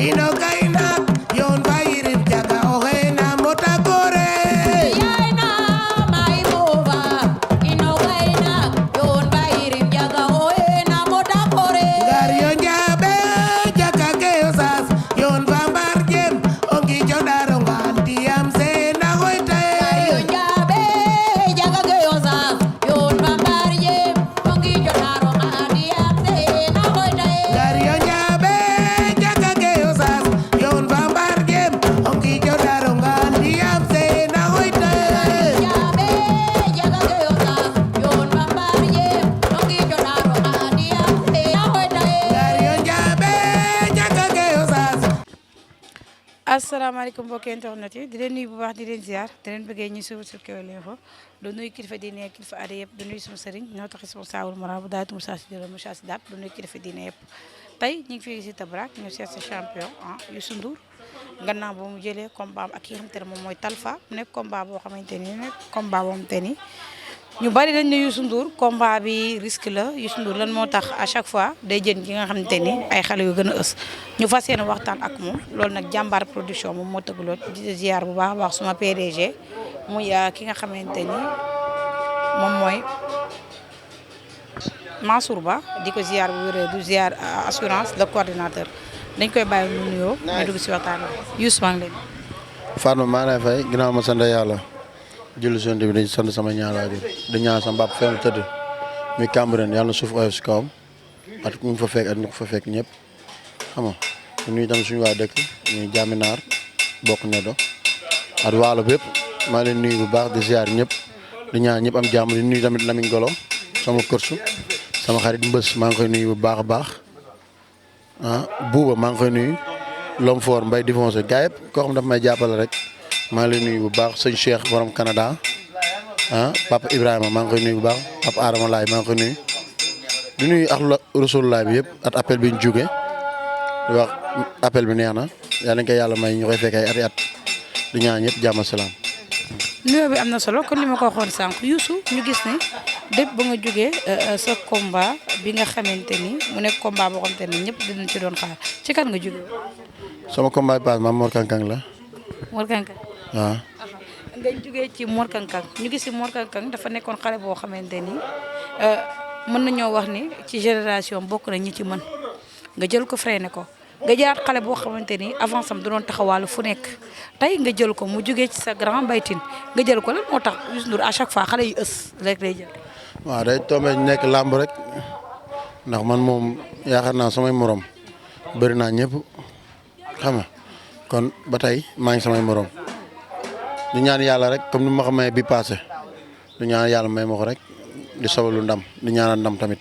ino kaina yon bayirim jaga ohena mota gore yaina mai bova ino gaina yon bairim jaga oena moda kore gario njabe jaga keosas yon bambar jem ongi jodaro ngantiam se na hoite yon jabe jaga geosa yon bambarje ongi jodaro ngadi amse na hoyde gario njabe jaga keosas yon bambar jem ongi jodaro ngantiam se na hoite jabe jaga geosa yon bambarje ongi jodaro ngadi amse na hoyde gario njabe jaga keosas asalaamaaleykum mbokki internet yi di leen nuyu bu baax di leen ziar di leen bëggee ñu suivre sur Kewel Info du nuyu kilifa diine ak kilifa aada yëpp du nuyu sama sëriñ ñoo tax responsable moral bu daaytu Moussa Sidira Moussa Sidaat du nuyu kilifa diine yëpp tey ñu ngi fii si Tabrak ñu seet si champion Youssou Ndour gannaaw ba mu jëlee combat am ak ki nga xamante ne moom mooy Talfa mu nekk combat boo xamante ni ñu bari dañ ne Youssou Ndour combat bi risque la Youssou Ndour lan moo tax à chaque fois day jën ki nga xamante ni ay xale yu gën a ës ñu fas yéene waxtaan ak moom loolu nag jàmbaar production moom moo tëgg lool di ziar bu baax a baax suma PDG muy ki nga xamante ni moom mooy Mansour Ba di ko ziar bu wéree du ziar assurance le coordinateur dañ koy bàyyi mu nuyoo ñu dugg si waxtaan bi Youssou maa ngi leen Fatma maa ngi lay fay ginnaaw ma sant yàlla julli sonte bi dañ sant sama ñaar waajur di ñaan sama mbàpp fenn tëdd muy Cambérène yàlla na suuf oyof si kawam at ñu fa fekk at ñu ko fa fekk ñëpp xam nga ñu nuyu tamit suñu waa dëkk ñuy jaaminaar bokk ne do at waalo bépp maa leen nuyu bu baax di ziar ñëpp di ñaan ñëpp am jàmm di nuyu tamit Lamine Golo sama kërsu sama xarit mbës maa ngi koy nuyu bu baax a baax buuba maa ngi koy nuyu Lom Fort Mbay Difoncé gaa yëpp koo xam dafa may jàppale rek maa ngi lay nuyu bu baax sëñ Cheikh borom Canada papa Ibrahima maa ngi koy nuyu bu baax papa Adama Laay maa ngi koy nuyu di nuyu ak Rasulullah bi yëpp at appel bi ñu jóge di wax appel bi neex na yàlla nañ ko yàlla may ñu koy fekk ay ati at di ñaan ñëpp jàmm salaam. nuyoo bi am na solo kon li ma ko waxoon sànq Youssou ñu gis ne dépp ba nga jógee sa combat bi nga xamante ni mu nekk combat boo xamante ni ñëpp dinañ ci doon xaar ci kan nga jógee. sama combat bi paase maam Mor Kankang la. Mor Kankang. waaw. nga jógee ci Mor Kankang ñu gis ci Mor Kankang dafa nekkoon xale boo xamante ni mën nañoo wax ni ci génération bokk na ñi ci mën nga jël ko freiné ko nga jaar xale boo xamante ni avance am da doon taxawaalu fu nekk tey nga jël ko mu jógee ci sa grand baytin nga jël ko lan moo tax Youssou Ndour à chaque fois xale yu ës rek lay jël. waaw day tombé nekk làmb rek ndax man moom yaakaar naa samay morom bëri naa ñëpp xam nga kon ba tey maa ngi samay morom di ñaan yàlla rek comme ni ma ko mayee bi passé di ñaan yàlla may ma ko rek di sobalu ndam di ñaanal ndam tamit.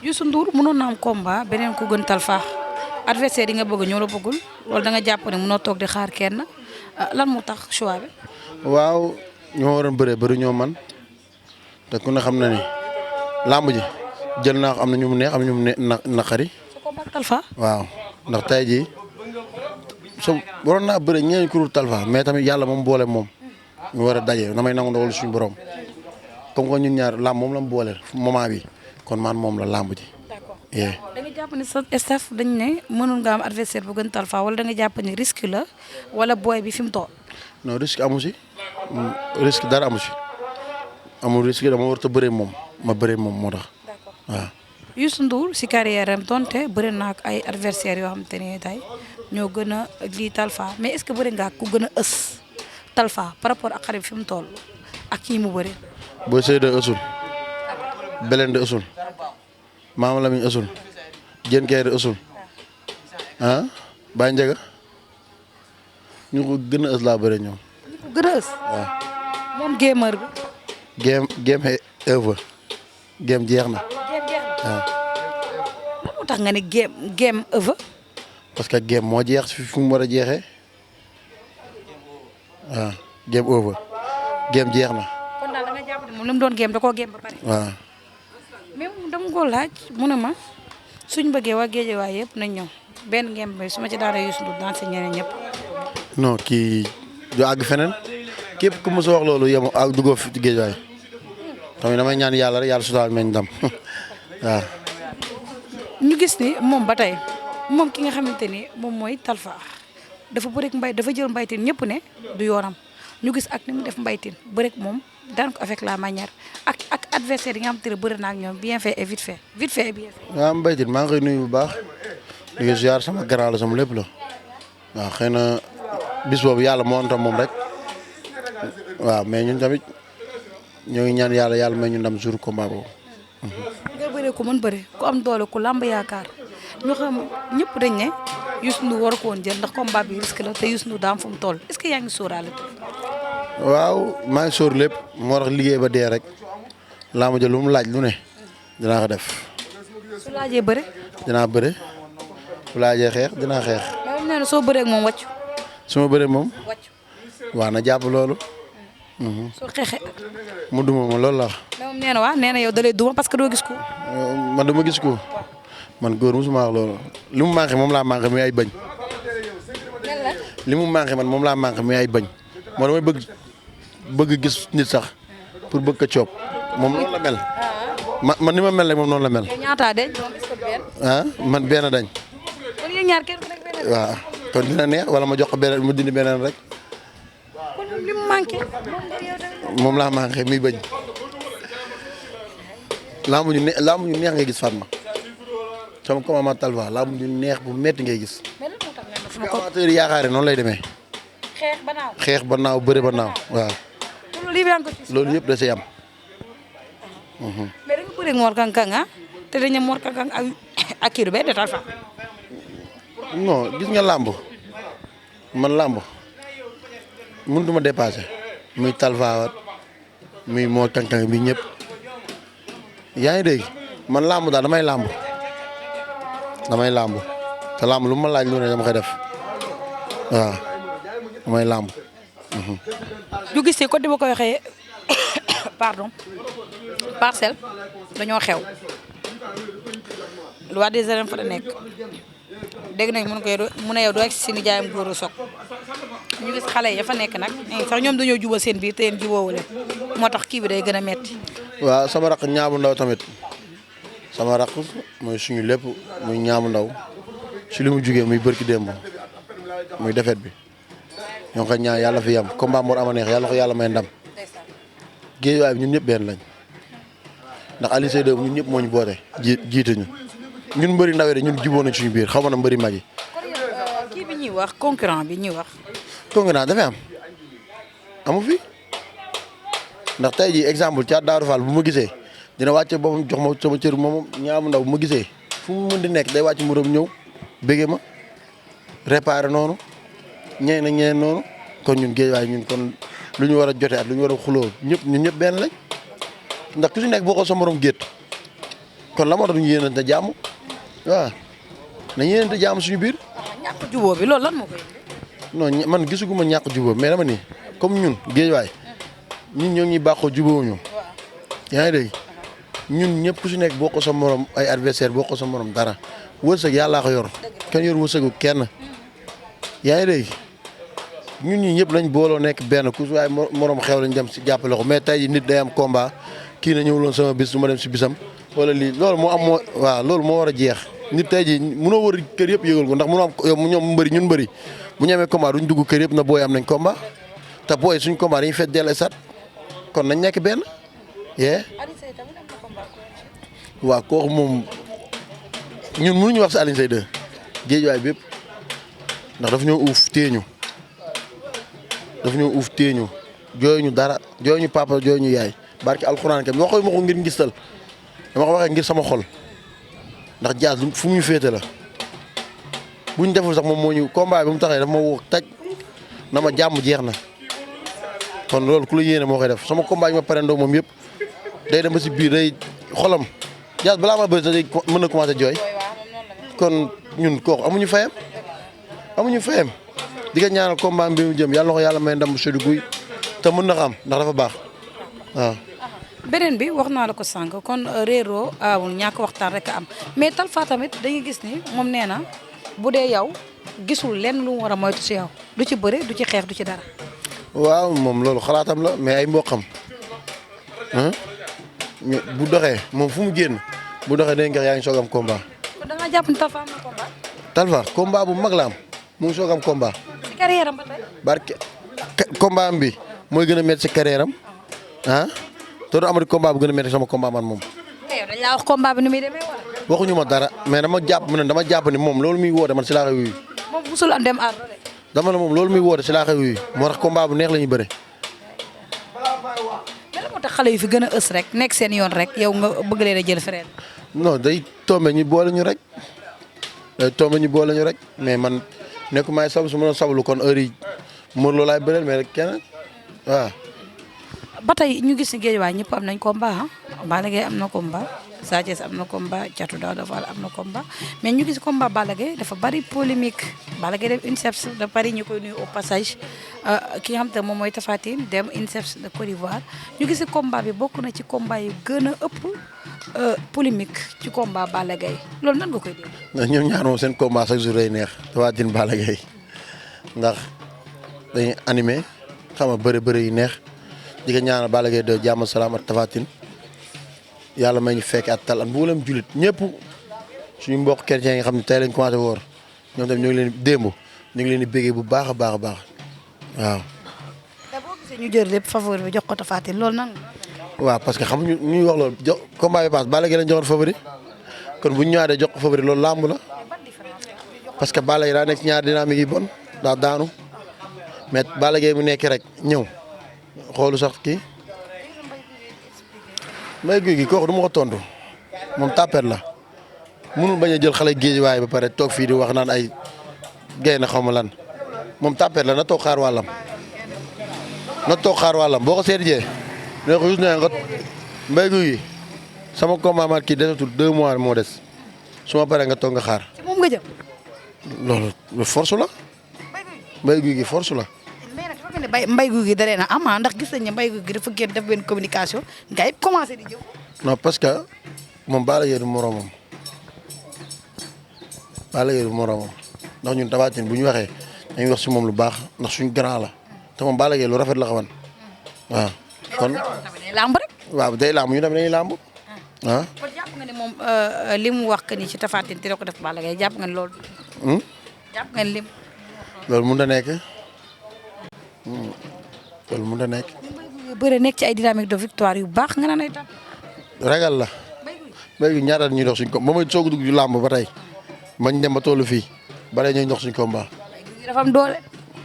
Youssou Ndour mënoon na am combat beneen ku gën Talfa adversaire yi nga bëgg ñoo la bëggul wala da nga jàpp ne mënoo toog di xaar kenn lan moo tax choix bi. waaw ñoo waroon bëree bëri ñoo man te ku ne xam na ni làmb ji jël naa ko am na ñu mu neex am na ñu mu naqari. sa combat Talfa. waaw ndax tey jii so waroon naa bëri ñeneen ku dul Talfa mais tamit yàlla moom boole moom ñu war a daje damay nangu ndogal suñu borom comme que ñun ñaar làmb moom la mu booleel moment bi kon man moom la làmb ji. d'accord yee da nga jàpp ne sa staff dañ ne mënul nga am adversaire bu gën Talfa wala da nga jàpp ni risque la wala booy bi fi mu toll. non risque amu si risque dara amu si amul risque dama war a bëree moom ma bëree moom moo tax waaw. Youssou Ndour si carrière am donte bëri na ak ay adversaires yoo xamante ne tey ñoo gën a lii Talfa mais est-ce que bëri nga ak ku gën a ës Talfa par rapport ak xale bi fi mu toll ak kii mu bëri. Boy Seye de ësul Belende de ësul Maama Lamine ësul Jën Kay de ësul Baye Ndiaga ñu ko gën a ës laa bëri ñoom. ñu ko gën a ës. waaw moom gamer bi. game œuvre game jeex na. waaw. lan moo tax nga ne game œuvre. parce que game moo jeex fi mu war a jeexee waaw game over game jeex na. kon daal da nga jàpp ne moom li mu doon game da koo game ba pare. waaw. mais moom dama ko laaj mu ne ma suñ bëggee waa Géejawaay yëpp nañ ñëw benn game bi su ma ci daanee Youssou Ndour daan si ñeneen ñëpp. non kii du àgg feneen képp ku mos a wax loolu yem ak duggoo fi Géejawaay tamit damay ñaan yàlla rek yàlla sutaal meñ ndam waaw. ñu gis ni moom ba tey moom ki nga xamante ni moom mooy Talfa dafa bëreeg dafa jël mbaytin ñëpp ne du yoonam ñu gis ak ni mu def mbaytin bëreeg moom daan ko avec la manière ak adversaire yi nga xamante ne bëri na ak ñoom bien fait et vite fait vite fait et bien fait. waaw mbaytin maa ngi koy nuyu bu baax di ko ziar sama grand la sama lépp la waaw xëy na bis boobu yàlla moo am tam moom rek waaw mais ñun tamit ñoo ngi ñaan yàlla may ñu ndam jour combat boobu. nga bëree ko mën bëri ku am doole ku làmb yaakaar ñu xam ñëpp dañ ne Youssou Ndour war ko woon jël ndax combat bi risque la te Youssou Ndour daam fu mu toll est-ce que yaa ngi sóoraale. waaw maa ngi sóor lépp moo tax liggéey ba dee rek laa ma jël lu mu laaj lu ne dinaa ko def. su laajee bëre. dinaa bëre su laajee xeex dinaa xeex. mais nee na soo bëree ak moom wàccu. su ma bëree moom. wàccu. waaw na jàpp loolu. soo xeexee. mu duma ma loolu la wax. mais moom nee na waa nee na yow da lay duma parce que doo gis ko. man dama gis ko man góor mosuma wax loolu li mu manqué moom laa manqué muy ay bañ. li mu manqué man moom laa manqué muy ay bañ moo damay bëgg gis nit sax pour bëgg ko coob moom noonu la mel. man ni ma mel rek moom noonu la mel. ñaata dañ moom gis ko benn. ah man benn dañ. kon yéen ñaar kenn ku nekk benn. waaw kon dina neex wala ma jox ko beneen mu dindi beneen rek. kon li mu manqué. moom laa manqué muy bañ. laamu ñu neex ngay gis Fatma sama commandement Talfa laamu ñu neex bu metti ngay gis. mais lan moo tax nga def ko amateur yi yaakaar noonu lay demee. xeex ba naaw. xeex ba naaw bëre ba naaw waaw. loolu yëpp da see am. mais da nga bëre ak Mor Kang Kang ah te dañu Mor Kang Kang ak kii du benn Talfa. non gis nga làmb man làmb mënutuma dépassé muy Talfa muy Mor Kang Kang bi ñëpp yaa ngi dégg man làmb daal damay làmb te làmb lu ma laaj lu ne dama koy def waaw damay làmb. ñu gis ne côté ba ko waxee pardon parcelle dañoo xew lu waa des arènes fa la nekk dégg nañ mun a yow doo egg si ni jaayam góor a soog ñu gis xale ya fa nekk nag sax ñoom dañoo jubal seen biir te yéen jubóowu leen moo tax kii bi day gën a metti. waaw sama raq ñaamu ndaw tamit sama raq mooy suñu lépp muy ñaamu ndaw si li mu jugee muy bërki démb muy defet bi ñoo ngi koy ñaan yàlla fi yam combat Mor ama neex yàlla ko yàlla may ndam géej waay bi ñun ñëpp benn lañ ndax Alioune Seye ñun ñëpp moo ñu boote jiite ñu ñun mbëri ndaw yi ñun jubóo nañ suñu biir xaw ma na mbëri mag yi. kii bi ñuy wax concurrent bi ñuy wax. concurrent dafay amu fi ndax tey jii exemple Thiat Daouda Fall bu ma gisee dina wàcce boppam jox ma sama cër moom ñaamu ndaw bu ma gisee fu mu mën di nekk day wàcc muram ñëw bége ma réparé noonu ñeneen noonu kon ñun géej waaye ñun kon lu ñu war a jotee ak lu ñu war a xuloo ñun ñëpp benn lañ ndax ku si nekk boo ko sa morom gétt kon la moo tax ñu yéenante jàmm waaw nañ yéenante jàmm suñu biir. ñàkk jubóo bi loolu lan moo koy. non man gisuguma ñàkk jubóo mais dama ni comme ñun géej waay ñun ñoo ngi baaxoo jubóowuñu yaa ngi dégg ñun ñëpp ku si nekk boo ko sa morom ay adversaire boo ko sa morom dara wërsëg yàllaa ko yor kenn yor wërsëgu kenn yaa ngi dégg ñun ñi ñëpp lañ booloo nekk benn ku waaye morom xew lañ dem si jàppale ko mais tey ji nit day am combat kii na ñëwuloon sama bis du ma dem si bisam wala lii loolu moo am loolu moo war a jeex nit tey ji mënoo wër kër yëpp yëgal ko ndax mënoo am yow ñoom mbëri ñun mbëri bu ñu amee combat duñ dugg kër yëpp na booy am nañ combat te booy suñ combat dañuy fet dell sat kon nañ nekk benn yee waaw kooku moom ñun mënuñu wax si Alioune Seye 2 géejuwaay bépp ndax daf ñoo uuf téeñu jooy ñu dara jooy ñu papa jooy ñu yaay barki alxuraan kam waxoy ma ko ngir ngistal dama ko waxee ngir sama xol ndax jaas fu mu ñu féete la buñ deful sax moom moo ñu combat bi mu taxee dafa ma woo taj na ma jàmm jeex na kon loolu ku la yéene moo koy def sama combat yi ma pare ndoo moom yëpp day dem ba si biir day xolam jaas balaa ma bëri sax day mën na commencé jooy kon ñun kooku amuñu fayam di nga ñaanal combat bi mu jëm yàlla na ko yàlla may ndam bu sedd guy te mën na xam ndax dafa baax waaw. beneen bi wax naa la ko sànq kon réeroo awul ñàkk waxtaan rek a am mais Talfa tamit dañuy gis ni moom nee na bu dee yow gisul lenn lu mu war a moytu si yow du ci bëre du ci xeex du ci dara. waaw moom loolu xalaatam la mais ay mboqam bu doxee moom fu mu génn bu doxee dañ nga yaa ngi soog am combat. kon da ngaa jàpp ni Talfa am na combat. Talfa combat bu mag la am mu ngi soog am combat. si carrière am ba tey. barke combat am bi mooy gën a métti si carrière am ah te du amati combat bu gën a métti sama combat man moom. mais yow dañ laa wax combat bi ni muy demee wala. waxuñu ma dara mais dama jàpp ni moom loolu muy woote man si laa koy wuyu. moom musul am dem ardo de. dama ne moom loolu muy woote si laa koy wuyu moo tax combat bu neex la ñuy bëre. mais lan moo tax xale yu fi gën a ës rek nekk seen yoon rek yow nga bëgg leen a jël frère. non day tombé ñu boole ñu rek mais man nekkumaay sab su ma doon sablu kon heure yi Modou Lo laay bëreel mais rek keneen waaw. ba tey ñu gis ni Guédiawaye ñëpp am nañ combat ah Balla Gaye am na combat Sa Thiès am na combat Thiatou Daouda Fall am na combat mais ñu gis combat Balla Gaye dafa bari polémique Balla Gaye dem INSEPS de Paris ñu koy nuyu au passage ki nga xam te moom mooy Tapha Tine dem INSEPS de Côte d'Ivoire ñu gis combat bi bokk na ci combat yu gën a ëpp polémique ci combat Balla Gaye loolu nan nga koy dégg. ñoom ñaar moom seen combat chaque jour day neex Tapha Tine Balla Gaye ndax dañuy animé xam nga bëri yu neex. di nga ñaanal Balla Gaye de jàmm salaam ak Tapha Tine yàlla may ñu fekk at tal ak mboolem jullit ñëpp suñu mbokk chrétien yi nga xam ne tey lañ commencé woor ñoom tamit ñu ngi leen démb ñu ngi leen di béggee bu baax a baax a baax waaw. te boo gisee ñu jël lépp favori bi jox ko Tapha Tine loolu nan. waaw parce que xamuñu ñuy wax loolu jox combat bi passe Balla Gaye lañ joxoon favori kon bu ñu ñëwaatee jox ko favori loolu làmb la parce que Balla Gaye daa nekk ci ñaari dynamique yi bon daa daanu mais Balla Gaye mu nekk rek ñëw. xoolu sax kii Mbaye Gouye Gui kooku du ma ko tontu moom tapet la mënul bañ a jël xale Guédiawaye ba pare toog fii di wax naan ay gay na xaw ma lan moom tapet la na toog xaar wàllam boo ko seet jee ne ko yus ne nga Mbaye Gouye Gui sama combat maat kii desatul 2 mois moo des su ma paree nga toog nga xaar. ci moom nga jëm. loolu force la Mbaye Gouye Gui force la. Mbaye Gouye Gui da leen a am ndax gis nañ ne Mbaye Gouye Gui dafa génn def benn communication gars yi commencé di jëw. non parce que moom Balla Gaye du moromam ndax ñun Tapha Tine bu ñu waxee dañuy wax si moom lu baax ndax suñu grand la te moom Balla Gaye lu rafet la xaman waaw. kon day làmb rek. waaw day làmb ñu tamit dañuy làmb ah. kon jàpp nga ne moom li mu wax que ni ci Tapha Tine te ko def Balla Gaye jàpp nga ne loolu. jàpp nga ne lim. loolu mun na nekk. loolu mën na nekk. bëre nekk ci ay dynamique de victoire yu baax nga naan ay tànn. ragal la. Mbaye Gouye ñaata ñuy dox suñ ko ba may soog a dugg ci làmb ba tey mañ dem ba tollu fii bare ñooy dox suñ combat. dafa am doole.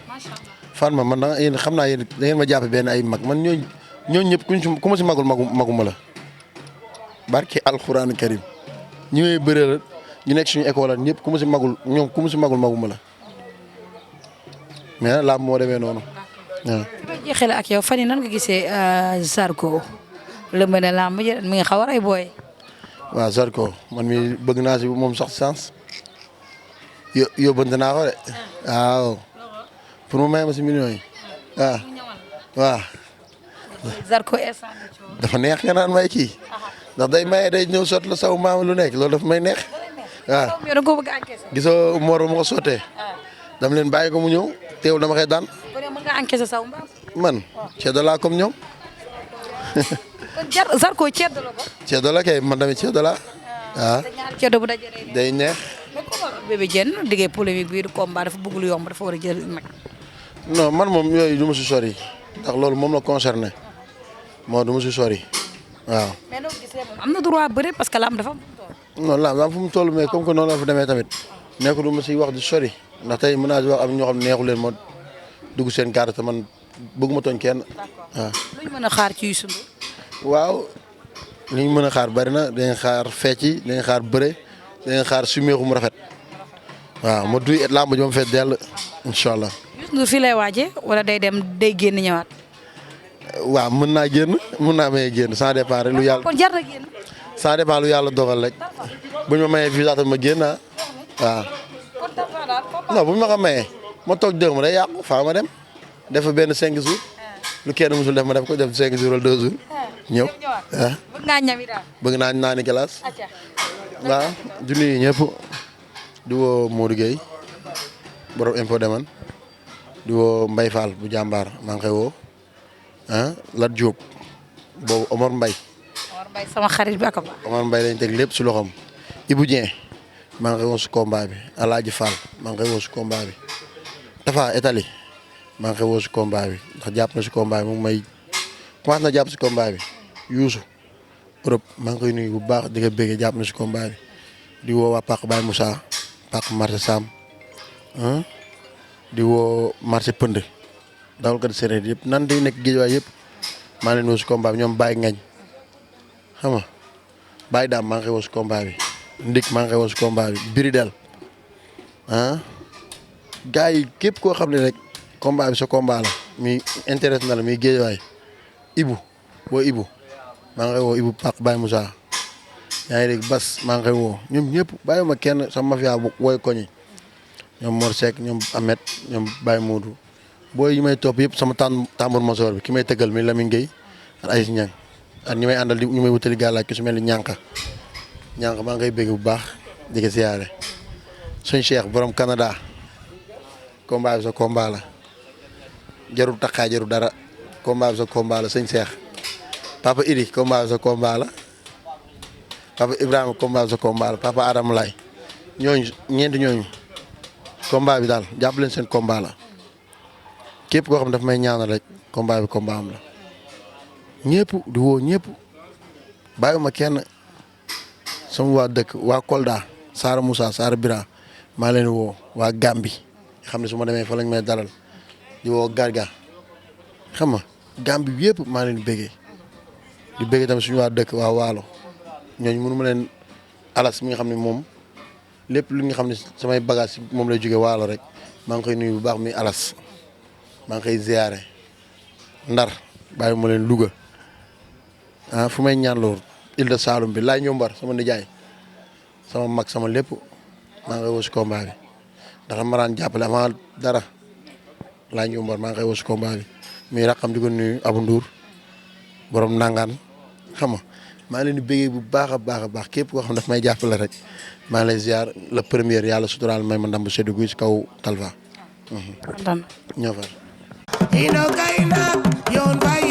macha allah. fan man da yéen xam naa yéen da ngeen ma jàppe benn ay mag man ñooñu ñëpp ku ma si magul maguma la. barke alxuraan karim ñi may bëree la ñu nekk suñu école ñëpp ku ma si magul maguma la mais làmb moo demee noonu. waaw. fi may jeexale ak yow fan yii nan nga gisee Zarko lëmb ne làmb ji mi ngi xaw a rey booy. waaw Zarko man mi bëgg naa si moom sax chance yóbbante naa ko de waaw pour mu may ma si millions yi waaw. Zarko instant dafa neex nga naan may kii ndax day maye day ñëw sot la saw maam lu nekk loolu dafa may neex waaw. yow da nga ko bëgg a encaissé. gisoo Mor ba ma ko sottee dama leen bàyyi ko mu ñëw teewul dama koy daan. kon yow mën nga encaissé saw mbaam. man ceddo laa comme ñoom. kon Zarko ceddo la ko. ceddo la kay man tamit ceddo laa waaw. ceddo bu dajee day neex. mais comment Bébé Diène diggee polémique bii du combat dafa bëgg lu yomb dafa war a jël mag. non man moom yooyu du ma si sori ndax loolu moom la concerné moo du ma si sori waaw. mais noo gisee moom am na droit bëre parce que lamb dafa am fu mu toll. non lamb fu mu toll mais comme que noonu la fa demee tamit nekkul du ma si wax di sori ndax tey mën naa si wax am ñoo xam ne neexu leen ma dugg seen carte te man bëgguma tooñ kenn waaw. lu ñu mën a xaar ci Youssou Ndour. waaw li ñu mën a xaar bari na dañuy xaar fecc yi dañuy xaar bëre dañuy xaar sumeeku mu rafet waaw ma duy lamb ji ma feet dell incha allah. Youssou Ndour fii lay waajee wala day dem day génn ñëwaat. waaw mën naa génn mën naa mayee génn ça dépend rek lu yàlla. kon jar na génn. ça dépend lu yàlla dogal rek bu ñu ma mayee fii sax ma génn ah waaw. non bu ñu ma ko mayee ma toog dégg ma day yàqu faa ma dem def fa benn 5 jours lu kenn musul def ma def ko def 5 jours wala 2 jours ñëw ah. bëgg ngaa ñami daal. bëgg naa naani glace. waaw di nuyu ñëpp di woo Modou Gueye borom impôt deman di woo Mbaye Fall bu jàmbaar maa ngi koy woo ah Lat Diop boobu Omar Mbaye sama xarit bi ak Omar Mbaye lañ teg lépp si loxoom Ibou Dieng maa ngi koy woo si combat bi Alaaji Fall maa ngi koy woo si combat bi Tafa Italie maa ngi koy woo si combat bi ndax jàpp na si combat bi mu may commencé na jàpp si combat bi Youssou Europe maa ngi koy nuyu bu baax di nga bëggee jàpp na si combat bi di woo waa Pàq Baye Moussa Pàq marché Sam di woo marché Pënd dawal kat séeréer yëpp nan day nekk géej yëpp maa leen woo si combat bi ñoom Baye Ngañ xam nga Baye Daam maa ngi koy woo si combat bi Ndik maa ngi koy woo si combat bi Biridel gars yi képp koo xam ne rek combat bi sa combat la mi intéresse na la mi géej waay Ibu maa ngi koy woo Ibu Pàq Baye Moussa yaa ngi dégg Bas maa ngi koy woo ñoom ñëpp bàyyiwuma kenn sama mafia bu woy koñi ñoom Mor Seck ñoom Ahmed ñoom Baye Modou booy yi may topp yëpp sama tambour mosoor bi ki may tëggal mi Lamine Gueye ak Aïs Niang ak ñi may àndal ñu may wutali gàllaaj ki su mel ni ñànka maa ngay bëgg bu baax di ko siyaare suñ Cheikh borom Canada combat bi sa combat la jarul taxaay jarul dara combat bi sa combat la sëñ Cheikh papa Idi combat bi sa combat la papa Ibrahima combat bi sa combat la papa Adama Lay ñeenti ñooñu combat bi daal jàpp leen seen combat la képp koo xam ne daf may ñaanal rek combat bi combat am la ñëpp di woo ñëpp bàyyiwuma kenn sama waa dëkk waa Kolda Saara Moussa Saara Bira maa leen woo waa Gambi xam ne su ma demee fa lañ may dalal di woo Garga xam nga Gambi bi yëpp maa leen bëggee di bëggee tamit suñu waa dëkk waa Waalo ñooñu mënu ma leen alas mi nga xam ne moom lépp lu nga xam ne samay bagage moom lay jóge Waalo rek maa ngi koy nuyu bu baax mi alas maa ngi koy ziyaare Ndar bàyyi ma leen Louga fu may ñaan loolu Île de Saloum bi laay ñombar sama nijaay sama mag sama lépp maa ngi koy woo si combat bi ndax ma daan jàppale avant dara laay ñombar maa ngi koy woo si combat bi muy raqam di ko nuyu Abou Ndour borom nangaan xam nga maa leen di bëggee bu baax a baax képp koo xam daf may jàppale rek maa ngi lay ziar le premier yàlla suturaal may ma ndam bu seddu guy si kaw Talfa. kontaan ñoo far. ino kay na yoon fay